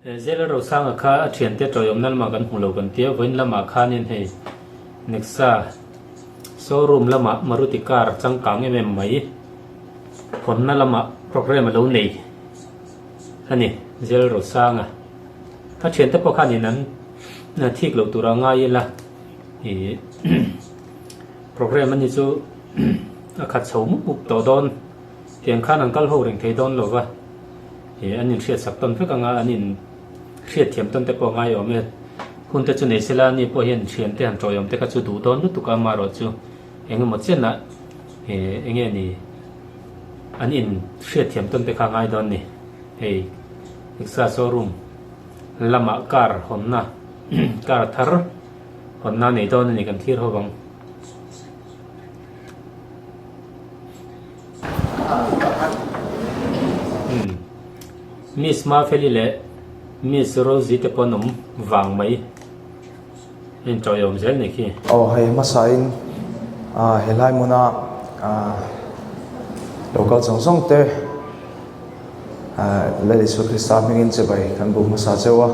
Zela Rosanga kha a thiante tawiawmna lamah kan hmu lo kan tia, vawiin lamah khanin hei Nexa showroom lamah Maruti car changkang em em mai hawnna lamah programme a lo nei a ni Zela Rosanga. A thiante pawh khanin an thik loh tura ngai ila ih programme a ni chu a khat chho mup mup tawh dawn tiang khan an kal ho reng thei dawn lo va. Ih an inhriat sak tawn vek anga an in hriat thiam tawn te pawh a ngai awm e. Hun te chu nei sela ani pawh hian thian te han tawiawm te kha chu duh dawn lutuk a amaherawh chu eng emaw chenah ih eng nge ni an in hriat thiam tawn te kha a ngai dawn ni. Hei Nexa showroom lamah car hawnna car thar hawnna nei dawn a ni kan thlir ho vang. Miss Mafeli leh Miss Rosie te pawh an awm vang mai a intawiawm zel ni khi. Aw hei hmasain helai hmuna lo kal zawng zawng te Lal Isua Krista hmingin chibai kan bu hmasa cheu a.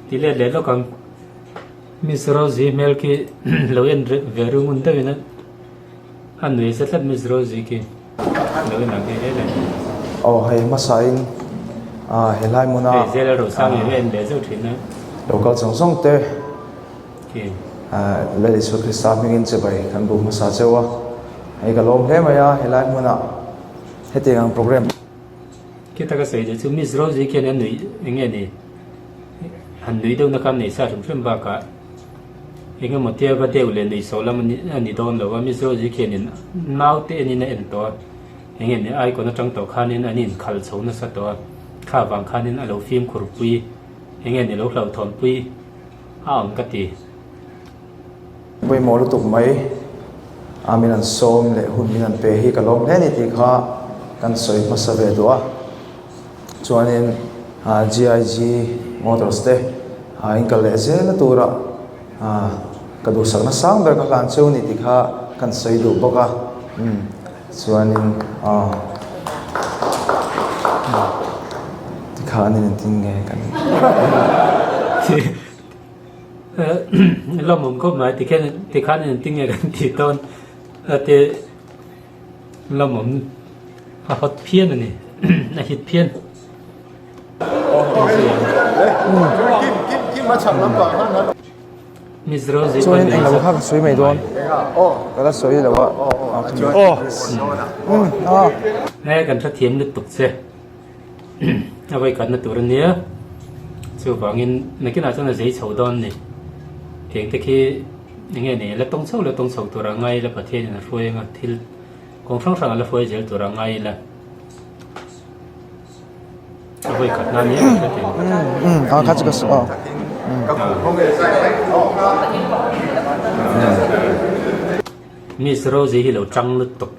Ti let leh lawk ang. Miss Rosie hmel khi lo en ve ringun deuhin a. A nui zet tlat Miss Rosie khi lo en ang nghe hle le. Aw hei hmasain helai hmuna Hei Zela Rosang hi en leh zeuh thin a. Lo kal zawng zawng te Khi. Lal Isua Krista hmingin chibai kan bu hmasa cheu a. Hei ka lawm hle mai a helai hmuna hetiang ang program. Khi taka sawi leh chu Miss Rosie khian a nuih eng nge ni han nui deuhna kha a nei sa hrim hrim bakah eng emaw tia va deuh leh nuih sawh lam a ni dawn lo a, Miss Rosie khianin naute enin a en tawh a, eng nge ni icon atang tawh khanin an inkhalh chho nasa tawh a, kha vang khanin a lo fimkhur pui eng nge ni lo hlauhthawn pui a ang ka ti. Pawimawh lutuk mai a min an sawm leh hun min an pe hi ka lawm hle ni tih kha kan sawi hmasa ve duh a. Chuanin GIG Motors te in kal leh zel na tura ka duhsakna sang ber ka hlan cheu ni tih kha kan sawi duh bawk a. Chuanin tikhanin engtin nge kan. Lawmawm khawp mai tikhian tikhan engtin nge kan tih dawn a ti lawmawm a hawt phian a ni a hit phian. Miss Rosie Chuan in englo kha ka sawi mai dawn ka la sawi lo a He kan hrethiam lutuk che. A vawikhatna tur a nia chuvangin nakinah chuan a zei chho dawn ni tiang te khi eng nge ni la tawng chho la tawng chho tur a ngai ila Pathianin a hruai anga thil kawng hrang hrang a la hruai zel tur a ngai ila a vawikhatna a nia kan hre thei Miss Rosie hi lo tang lutuk.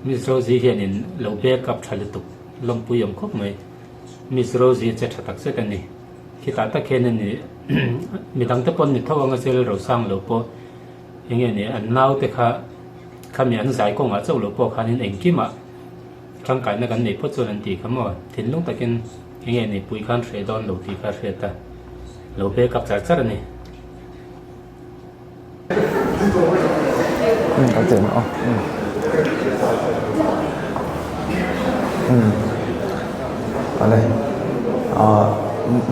Miss Rosie hianin lo back up tha lutuk lawmpui awm khawp mai. Miss Rosie che tha tak zet a ni. Khitah tak hian a ni midang te pawn ni tho anga chel rosang lo pawh eng nge ni an nau te kha khami an zai kawngah chauh lo pawh khanin engkimah tangkaina kan nei phawt chuan an tih kha maw thinlung takin eng nge ni pui khan hreh dawn lo tih kha hriat a lo back up char char a ni.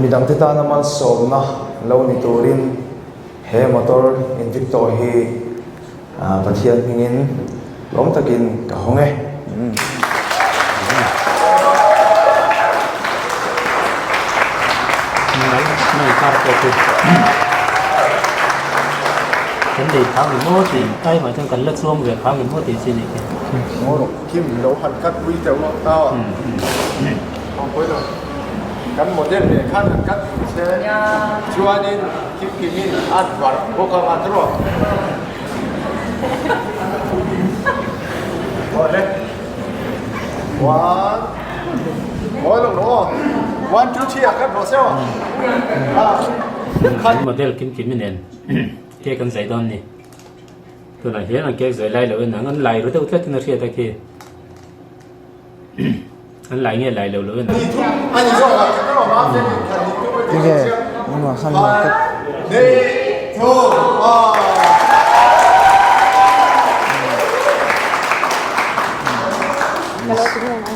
Midang te tana malsawmna lo ni turin he motor Invicto hi Pathian hmingin lawm takin ka hawng e. Kan nei phang i maw tih ai mah chuan kan la chuang ve phang i maw tih chi nih khi. Kim lo han cut pui teuh lo ta kan model leh khan han cut pui se chuanin Kim Kimin a varh bawk anga tawh. Kan model kim kim nen cake an zai dawn ni tunah hian an cake zai lai lo in ang an lai ru deuh tlat in a hriat a khi. An lai nge lai lo lo en. Tinge nangmah khan market.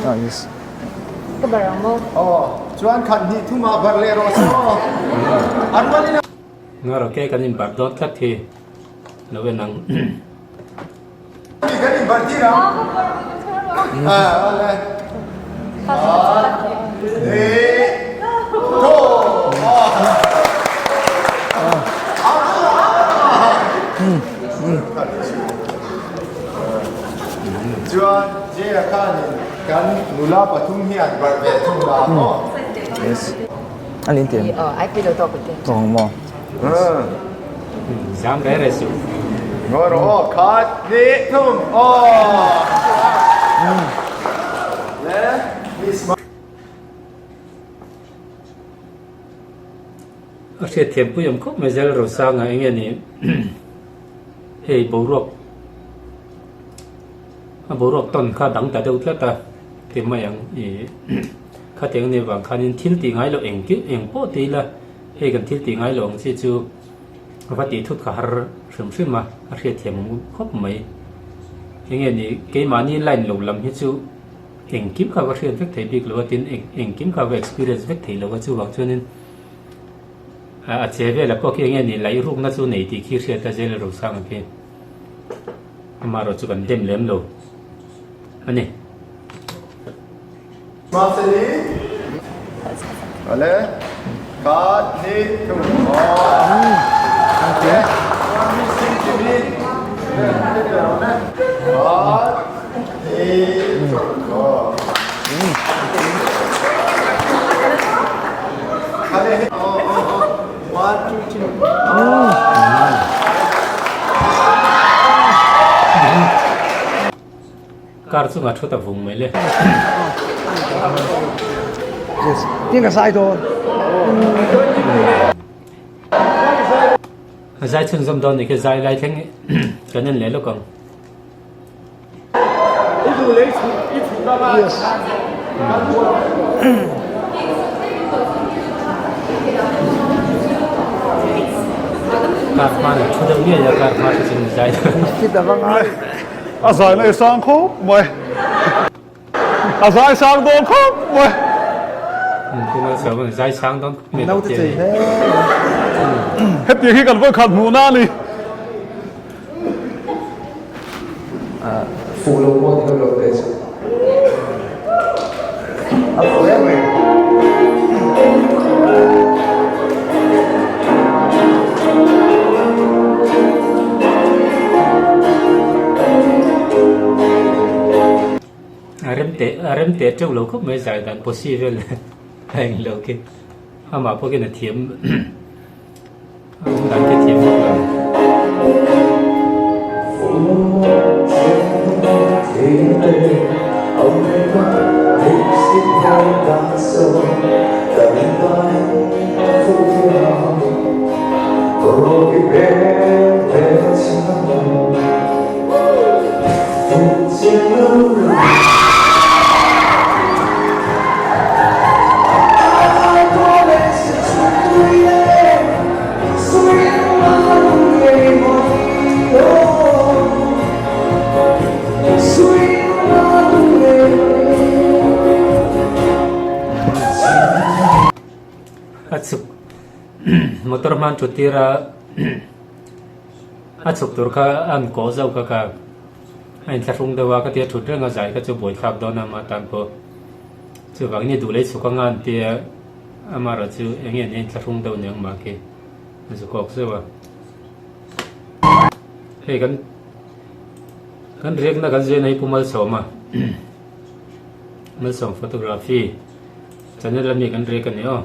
Ah yes. Ka bar ang maw? Aw, chuan khat hnih thum ah bar leh rawh se aw. An rual in a. Ngarawke kan in bar dawn tlat hi lo en ang. Kan in bar tir ang. Ah, awle. Hnih, thum, Chuan Jay-a khanin kan nula pathum hian bar ve thung la maw? Yes. A lin tiang. Tawng maw? Zam reh reh suh. Ngawi rawh aw, khat, hnih, thum, aw. Le, miss ma. A hriatthiam pui awm khawp mai zel Rosanga eng nge ni hei boruak a boruak tawn kha dang ta deuh tlat a ti mai ang ih khatiang anih avang khanin thil tih ngai loh engkim eng pawh ti ila Hei kan thil tih ngai lo ang chi chu a va tih thut kha har hrim hrim a, a hriatthiam awm khawp mai. Enge ni keimahni line lo lam hi chu engkim kha va hriat vek thei bik lo a tin engkim kha va experience vek thei lo a chuvang chuanin a che velah pawh khi enge ni laih rukna chu nei tih khi hriat a zel rosang ang khi amaherawh chu kan dem lem lo a ni. Mahseni Ale khat hnih thum aw khat hnih thum aw Ale one two three. Car chungah thu ta vung mai le. Yes, tin ka sai dawn. A zai chhunzawm dawn ni khi zai lai thleng kan en leh lawk ang. Yes. Car hma la thu deuh ngei a car hma thu chung zai. Fit a va ngai. A zai na i sang khawp mai. A zai sang dawn khawp mai. Zai sang dawn khawp mai. Naute chei hle. Hetiang hi kan vawikhat hmuhna a ni. Fuh lo pawh ni lo te chu. A fuh em mai. A rem teh a rem teh teuh lo khawp mai zai dan posi vel a eng lo khi amah pawh khian a thiam a awm dan khi a thiam bawk lo. A chhuk motor hman thut tir a a chhuk tur kha a an kawh zauh kha kha a inthlahrung deuh a ka tia thut reng a zai kha chu buaithlak dawn a amah tan pawh chuvangin i duh lei chhuk anga an tia amaherawh chu eng nge ni a inthlahrung deuh aniang mah khi a zu kawk zeuh a hei kan kan riakna kan zir na hi Pu Malsawma Malsawm photography channel ami kan riak a ni aw.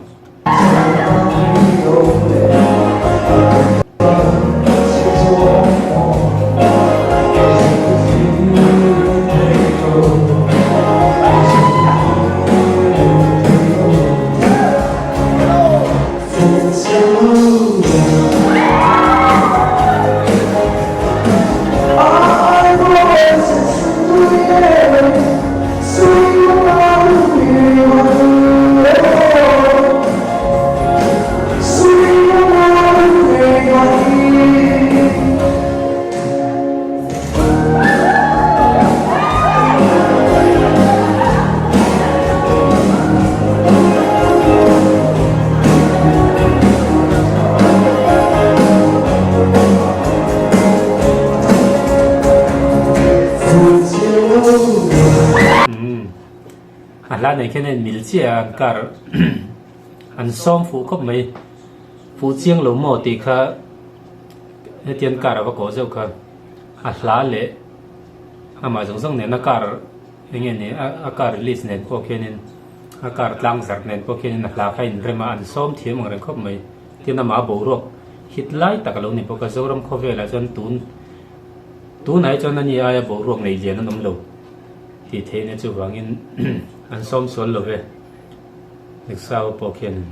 nen khian a inmil chiah a, an car an sawm fuh khawp mai. Fuh chiang lo maw tih kha hetian car a va kawh zeuh kha a hla leh amah zawng zawng nena car eng nge ni a car release nen pawh khianin a car tlang zarh nen pawh khianin a hla kha a inrem a, an sawm thiam ang reng khawp mai. Tin amah boruak hit lai tak a lo ni bawk a, Zoram khawvelah chuan tun tunah hi chuan ani aia boruak nei lian an awm lo tih theih nia chuvangin an sawm sual lo ve Nexa ho pawh khianin.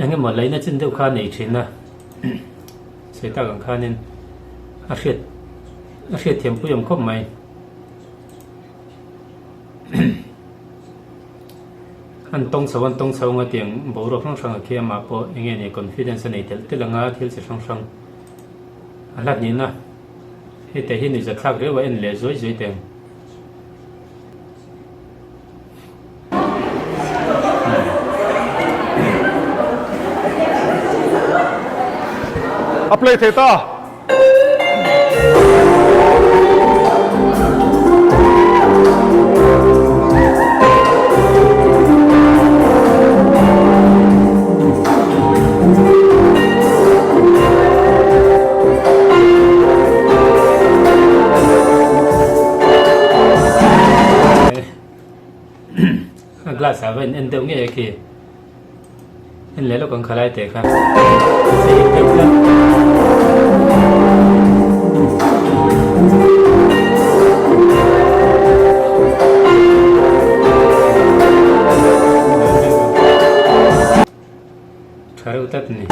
Eng emaw leina chin deuh kha a nei thin a, sawi tak ang khanin a hriat a hriat thiam pui awm khawp mai. An tawng chho an tawng chho anga tiang boruak hrang hrang a khi amah pawh eng nge ni confidence a nei telh telh anga thil chi hrang hrang a hlat nihna hei te hi nuihzatthlak riau a en leh zuai zuai teng. A play thei ta. A glass ah va in en deuh ngei a khi en leh lawk ang khalai teh kha sei deuh tlat. Tha reuh tlat a ni.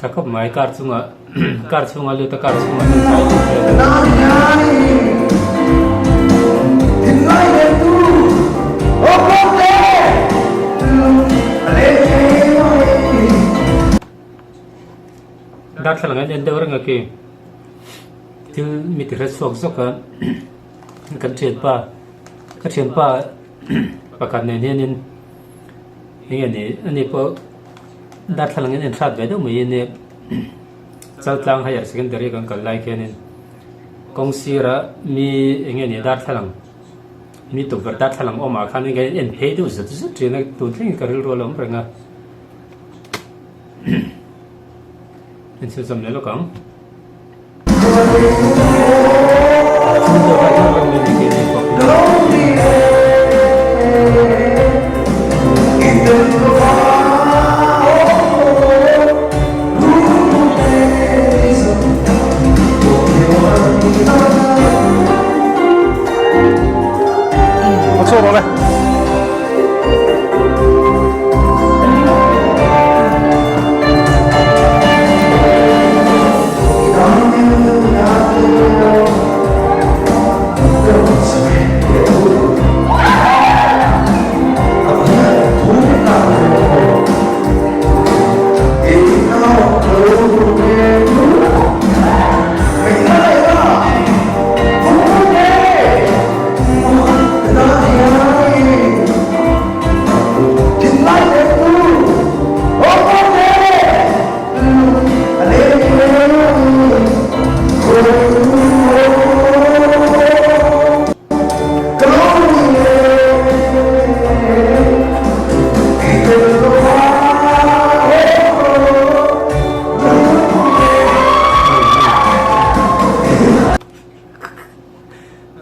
Tha khawp mai car chungah car chhungah lut a car chhungah lut a Darthlalang an en deuh reng a khi thil mi ti hre chhuak zawk a kan thianpa ka thianpa pakhat nen hianin eng nge ni ani pawh Darthlalang in enhrat ve deuh mai in Chaltlang Higher Secondary kan kal lai khianin kawng sira mi eng nge ni darthlalang mi tukverh darthlalang awmah khan in kan en phei deuh zut zut thin a tun thlengin ka rilru a lo awm reng a inchhunzawm leh lawk ang.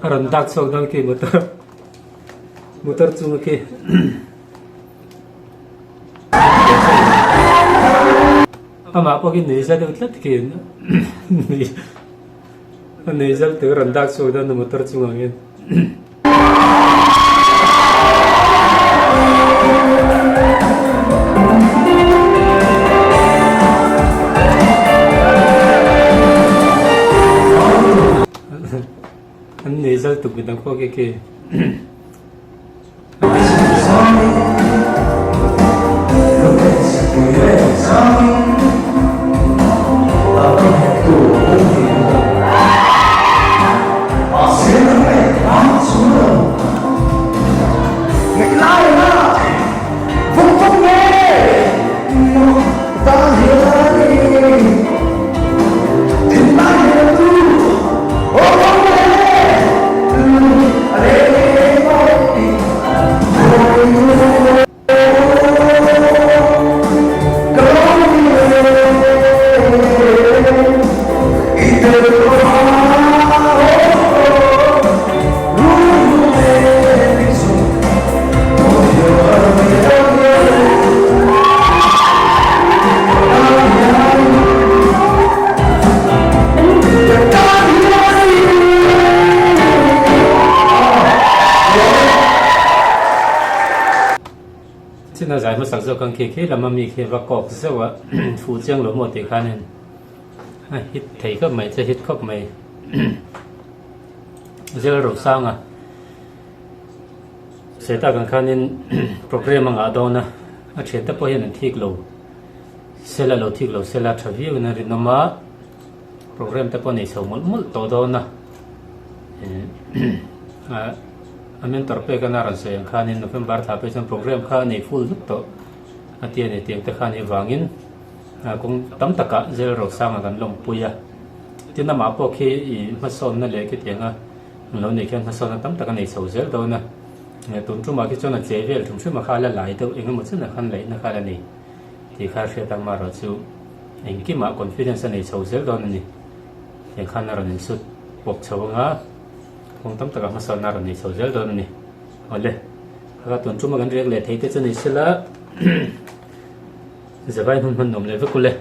A rawn dak chhuak dawn khi motor motor chunga khi amah pawh khi nui za deuh tlat khi nui a nui zal tur a rawn dak chhuak dawn a motor chungah hian. An nei zal tuk midang pawh khi khi. China zai hmasak zawk ang khi khi lama mi khi va kawk zeuh a fuh chiang lo maw tih khanin a hit thei khawp mai che hit khawp mai zel rosanga Seta kan khanin program a ngah dawn a a thiante pawh hian an thik lo sela lo thik lo sela tha viau in a rinawm a program te pawh nei chho mawlh mawlh tawh dawn a a mentor pek a rawn sawi ang khanin November thla phei chuan program kha a nei full vek tawh a ti a ni tiang te khan avangin kawng tam takah zel rosanga kan lawmpui a tin amah pawh khi ih hmasawnna leh khitianga An lo neih khian hmasawnna tam tak a nei chho zel dawn a, tun tumah khi chuan a che vel hrim hrim a kha a la lai deuh eng emaw chen ah khan laihna kha a la nei tih kha a hriat ang marawh chu engkimah confidence a nei chho zel dawn a ni. Tiang khan a rawn insut pawp chho ang a, kawng tam takah hmasawnna a rawn nei chho zel dawn a ni. Awle, kha tun tuma kan riak leh thei te chu ni sela, Zavai hmun hman nuam leh vek ule.